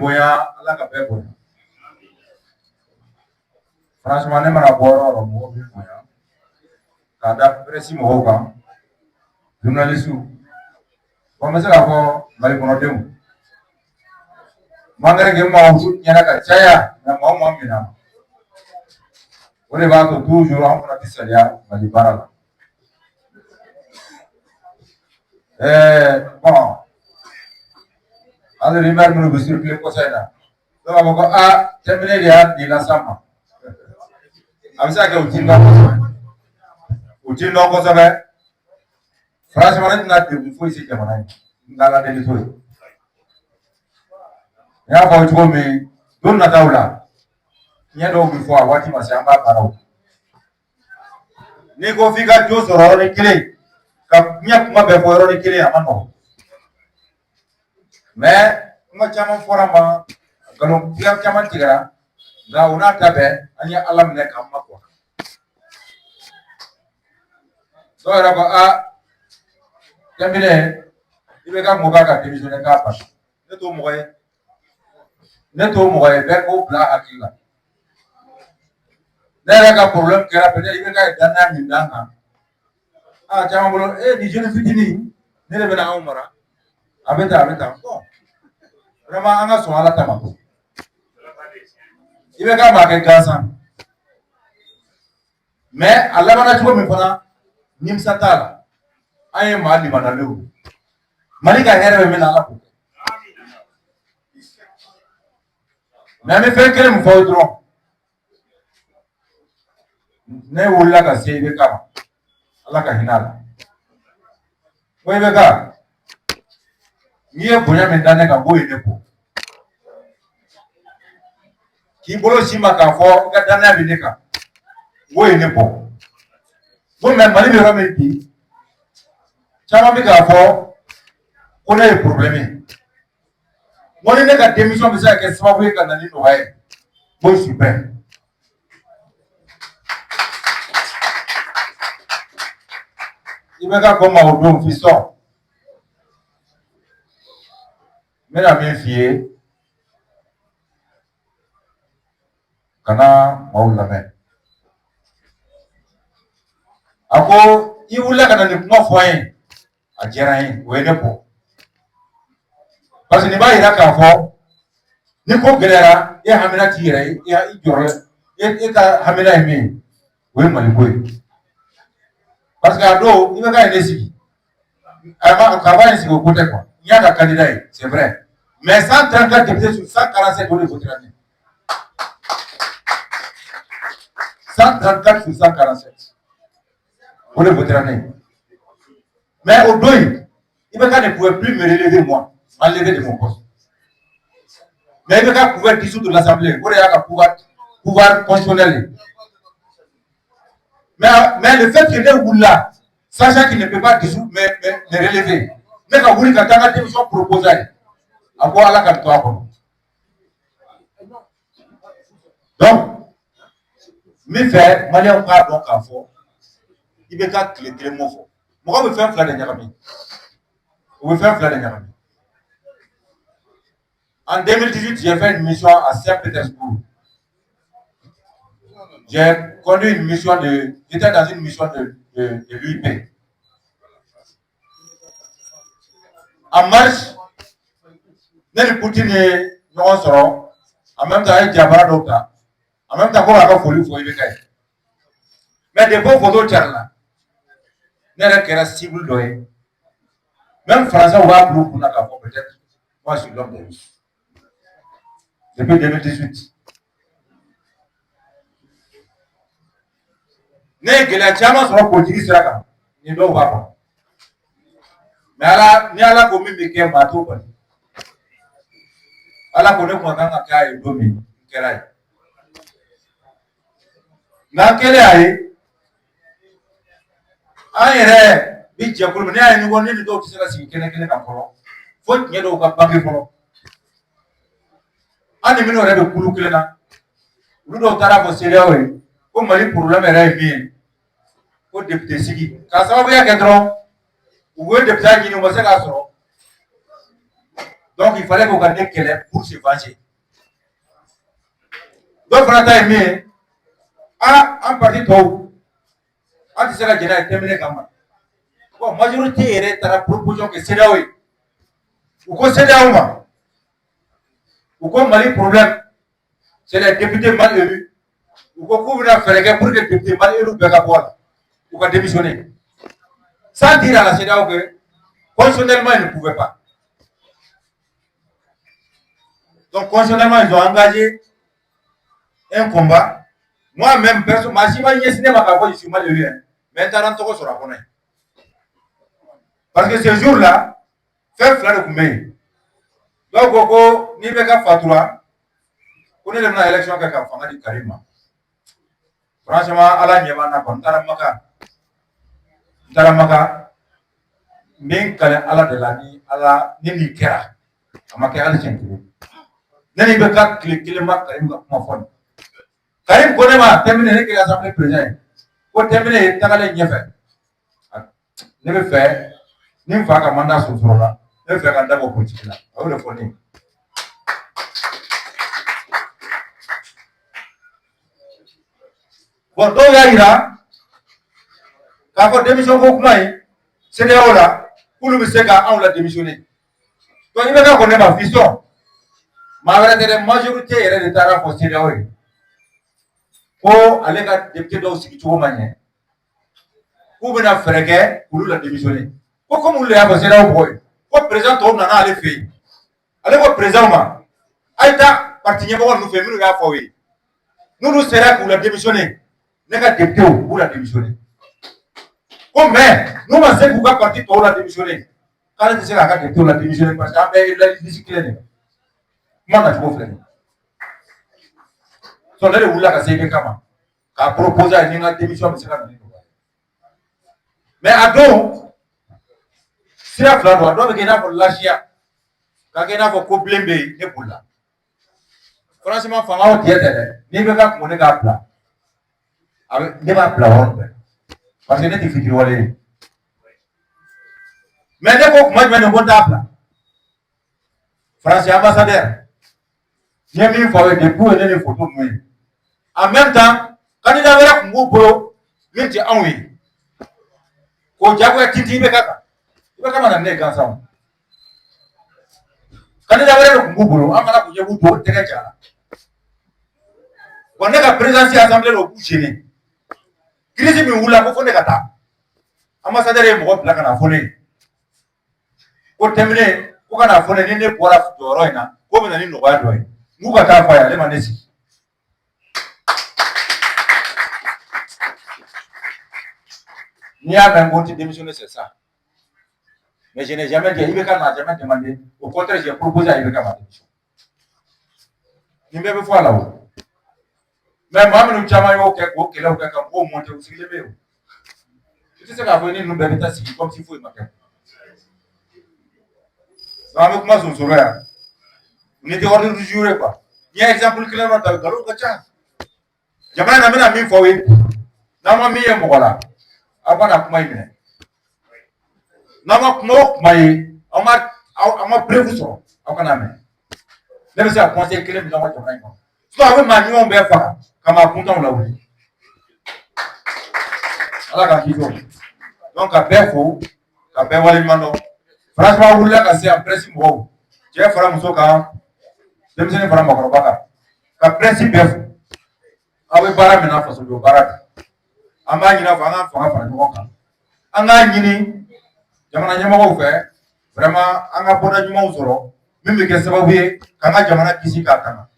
Bonya, Ala ka bɛɛ bonya. Franchement, ne mana bɔ yɔrɔ o yɔrɔ, mɔgɔw bɛ bonya k'a da presse mɔgɔw kan, journaliste. Bon, n bɛ se k'a fɔ Mali kɔnɔdenw, malgré que n maaw ɲɛna ka caya, nka maaw ma minɛ, o de b'a to toujours an fana tɛ saliya Mali baara la. Bon, hali rumeur minnu bɛ circuler kɔsa in na, dɔw b'a fɔ ko aa, Timbiné de y'a nin las'an ma. A bɛ se ka kɛ u t'i dɔn kosɛbɛ, u t'i dɔn kosɛbɛ. Franchement, ne tɛna degun foyi se jamana in, n ka Ala deli t'o ye. N y'a fɔ cogo min, don nataw la, tiɲɛ dɔw bɛ fɔ, a waati ma se, an b'a baaraw. N'i ko f'i ka jo sɔrɔ yɔrɔnin kelen ka diɲɛ kuma bɛɛ fɔ yɔrɔnin kelen, a ma nɔgɔn. Mais kuma caman fɔra n ma, nkalon caman tigɛra, nka o n'a ta bɛɛ, an ye Ala minɛ k'an makɔ. Dɔw yɛrɛ ko aa, Timbiné, i bɛ ka mɔgɔ ka démissionner k'a ban. Ne t'o mɔgɔ ye, ne t'o mɔgɔ ye. Bɛɛ k'o bila hakili la. Ne yɛrɛ ka problème kɛra peut-être i bɛ ka danaya min d'an kan, aa, caman bolo e nin jeune fitinin ne de bɛna anw mara, a bɛ tan, a bɛ tan. Bon, vraiment, an ka sɔn Ala ta ma. I bɛ ka maa kɛ gansan, mais a labanna cogo min fana, nimisa t'a la. An ye maa limanalenw, Mali ka hɛrɛ bɛ min na, Ala k'o kɛ. Mais an bɛ fɛn kelen min fɔ dɔrɔn, ne wulila ka se IBK ma, Ala ka hinɛ a la, ko IBK, n'i ye bonya min da ne kan, k'o ye ne bɔ k'i bolo si ma k'a fɔ i ka danaya bɛ ne kan, k'o ye ne bɔ. Ko mais Mali bɛ yɔrɔ min bi, caman bɛ k'a fɔ ko ne ye problème ye. N ko ni ne ka démission bɛ se ka kɛ sababu ye ka na ni nɔgɔya ye, ko je suis prêt. IBK ko n ma o don, fiston, n bɛna min f'i ye, kana maaw lamɛn. A ko i wulila ka na nin kuma fɔ an ye, a diyara n ye, o ye ne bɔ, parce que nin b'a yira k'a fɔ ni ko gɛlɛyara, e hamina t'i yɛrɛ ye, i jɔrɔ, e ka hamina ye min ye, o ye Maliko ye. Parce que a don, IBK ye ne sigi, a ma k'a ye sigi, o ko tɛ quoi. N y'a ka candidat ye, c'est vrai, mais 134 députés sur 147, o de votera ne. 134 sur 147, o de votera ne. Mais o don in, IBK ne pouvait plus me relever, moi, m'enlever de mon poste. Mais IBK pouvait dissoudre l'Assemblée, o de y'a ka pouvoir constitutionnel ye. Mais le fait que ne wulila, sachant qu'il ne peut pas dissoudre, me relever, ne ka wuli ka taa n ka démission proposer a ye, a ko Ala ka to a kɔnɔ. Donc n bɛ fɛ Maliyɛnw k'a dɔn k'a fɔ i bɛ ka tile kelen m'o fɔ. Mɔgɔ bɛ fɛn fila de ɲagami, u bɛ fɛn fila de ɲagami. En 2018, j'ai fait une mission à Saint-Pétersbourg. J'ai conduit une mission de, j'étais dans une mission de l'UIP. En marche, ne ni Poutine ye ɲɔgɔn sɔrɔ, en même temps a ye jabara dɔw ta, en même temps ko k'a ka foli fɔ IBK ye. Mais depuis o photo carila, ne yɛrɛ kɛra cible dɔ ye. Même Français b'a bila u kunna k'a fɔ peut-être moi, je suis l'homme des Russes. Depuis 2018. Ne ye gɛlɛya caman sɔrɔ politiki sira kan, ni dɔw b'a kɔnɔ. Mais Ala ni Ala ko min bɛ kɛ, maa t'o bali. Ala ko ne kun ka kan ka kɛ a ye don min, n kɛra ye. Nka n kɛlen a ye, an yɛrɛ bi jɛkulu min, ne y'a ye ko ne ni dɔw tɛ se ka sigi kɛnɛ kelen kan fɔlɔ, fo tiɲɛ dɔw ka bange fɔlɔ. An ni minnu yɛrɛ bɛ kulu kelen na, olu dɔw taara fɔ CEDEAO ye ko Mali problème yɛrɛ ye min ye, ko député sigi k'a sababuya kɛ dɔrɔn u ye député ɲini, u ma se k'a sɔrɔ. Donc il fallait k'u ka ne kɛlɛ pour se venger. Dɔw fana ta ye min ye, a an parti tɔw, an tɛ se ka jɛn n'a ye Timbiné ka ma. Bon, majorité yɛrɛ taara proposition kɛ CEDEAO ye. U ko CEDEAO ma, u ko Mali problème, c'est les députés mal élus. U ko k'u bɛna fɛɛrɛ kɛ pour que député mal élus bɛɛ ka bɔ a la, u ka démissionner. Sans dire à la CEDEAO que constitutionnellement, ils ne pouvaient pas. Donc constitutionnellement, ils ont engagé un combat. Moi-même, personne, maa si ma ɲɛsin ne ma k'a fɔ je suis mal élu, hein. Mais n taara n tɔgɔ sɔrɔ a kɔnɔ yen. Parce que ce jour-là, fɛn fila de tun bɛ yen. Dɔw ko ko n'i bɛ ka fatura, ko ne de bɛna élection kɛ ka fanga di Karim ma. Franchement, Ala ɲɛ b'an na quoi. N taara Maka. N taara Maka. N bɛ n kali Ala de la, ni Ala ni nin kɛra, a ma kɛ hali siɲɛ kelen. Ne ni bɛ ka tile kelen ma Karim ka kuma fɔ nin. Karim ko ne ma, Timbiné, ne kɛra assemblée président ye. Ko Timbiné tagalen ɲɛfɛ. Ne bɛ fɛ ni n fa ka mandat sɔrɔ la, ne bɛ fɛ ka n da bɔ politique la. A y'o de fɔ ne ye. Bon, dɔw y'a yira k'a fɔ démission ko kuma in CEDEAO la, k'olu bɛ se ka anw la démissionner. Donc i bɛ ka ko ne ma fiston, maa wɛrɛ tɛ dɛ, majorité yɛrɛ de taara fɔ CEDEAO ye ko ale ka député dɔw sigi cogo ma ɲɛ, k'u bɛna fɛɛrɛ kɛ k'olu la démissionner. Ko komi olu de y'a fɔ CEDEAO mɔgɔw ye ko président tɔw nana ale fɛ yen, ale ko président ma, a ye taa parti ɲɛmɔgɔ ninnu fɛ minnu y'a fɔ aw ye, n'olu sera k'u la démissionner, ne ka député u b'u la démissionner. Ko mais n'u ma se k'u ka parti tɔw la démissionner, k'ale tɛ se k'a ka député la démissionner parce que an bɛɛ ye liste kelen de ye. Kuma nacogo filɛ nin ye. Ne de wulila ka se IBK ma k'a proposer a ye ni n ka démission bɛ se ka na ni nɔgɔya ye. Mais a don sira fila don, a dɔw bɛ kɛ i n'a fɔ lasiya, k'a kɛ i n'a fɔ ko bilen bɛ yen, ne bolila. Franchement, fanga o tiɲɛ tɛ dɛ, n'i bɛ ka kun ne k'a bila, a bɛ ne b'a bila yɔrɔ bɛɛ parce que ne tɛ fitiriwale ye. Mais ne ko kuma jumɛn de ko n t'a bila? Faransi ambassadeur, n ye min fɔ aw ye depuis u ye ne ni photo ninnu ye. En même temps, candidat wɛrɛ tun b'u bolo min tɛ anw ye. K'o jagoya tintin IBK kan. IBK ma na ni ne ye gansan o. Candidat wɛrɛ de tun b'u bolo, an fana kun ɲɛ b'u bolo tɛgɛ ja la. Bon, ne ka présidence assemblée la, o b'u gêner. Crise min wulila ko fo ne ka taa. Ambassadeur ye mɔgɔ bila ka na fɔ ne ye. Ko Timbiné, ko ka na fɔ ne ni ne bɔra jɔyɔrɔ in na, ko bɛ na ni nɔgɔya dɔ ye. N k'u ka taa fɔ a ye, ale ma ne sigi. N'i y'a mɛn ko n tɛ démissionner, c'est ça. Mais je n'ai jamais dit, IBK n'a jamais demandé. Au contraire, j'ai proposé à IBK ma démission. Nin bɛɛ bɛ fɔ a la o. Mais maa minnu caman y'o kɛ k'o kɛlɛw kɛ ka mɔgɔw monter, u sigilen bɛ yen o. I tɛ se k'a fɔ ni ninnu bɛɛ bɛ taa sigi comme si foyi ma kɛ. Donc an bɛ kuma sonsoro yan. Ni tɛ ordre du jour ye quoi. N ye exemple kelen dɔ ta, nkalon ka ca. Jamana in na, n bɛna min fɔ aw ye, n'aw ma min ye mɔgɔ la, aw kana kuma in minɛ. N'aw ma kuma o kuma ye, aw ma preuve sɔrɔ, aw kana mɛn. Ne bɛ se ka conseil kelen min d'aw ka jamana in kɔnɔ. Sinon aw bɛ maa ɲumanw bɛɛ faga ka maa kuntanw lawuli. Ala k'an kisi o ma. Donc ka bɛɛ fo, ka bɛɛ waleɲuman dɔn. Franchement, wulila ka se yan, presse mɔgɔw, cɛ fara muso kan, denmisɛnnin fara maakɔrɔba kan, ka presse bɛɛ fo. Aw bɛ baara min na, faso jɔ baara don. An b'a ɲini aw fɛ, an k'an fanga fara ɲɔgɔn kan. An k'a ɲini jamana ɲɛmɔgɔw fɛ, vraiment an ka bɔda ɲumanw sɔrɔ min bɛ kɛ sababu ye k'an ka jamana kisi k'a tanga.